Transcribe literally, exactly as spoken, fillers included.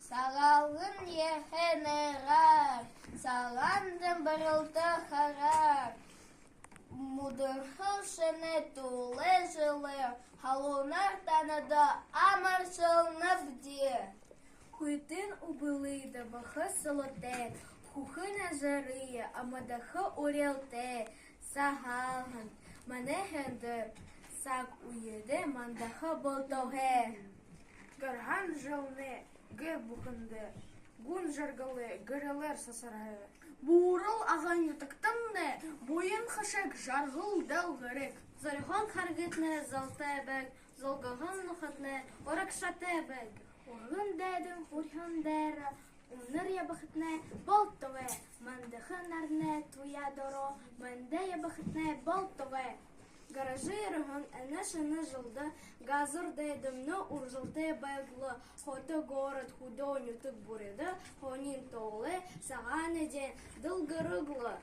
Сагаалган ерэхэ найраар, сагаан дамбаралта хараар, мүдэрхэ шэнэ тулай жэлээр, халуунаар танада амаршалнабди. Хүйтэн үбэлэй дабаха солотой, хүхэ нажарые амадаха урилтай, Сагаалган манай һайндэр саг үедэ мандаха болтогой. Гараһан жэлнай гэр бүхэндэ гүн жаргалай гэрэлээр сасарһан. Буурал агын нютагтамнай буян хашаг, жаргал дэлгэрэг. Зорихон харгытнай золтой байг, золгоһон нохойтнай урагшатай байг. Урган дайдын хурьһан дээрэ үнэр ябахатнай болтогой, мандаха наранай туяа доро мэндэ ябахатнай болтогой. Гаража ерэһэн энэ шэнэ жэлдэ газар дайдамнай үржэлтэй байг лэ, хото город хүдөө нютаг бүриндэ һонин толгой сагаан эдеэн дэлгэрэг лэ.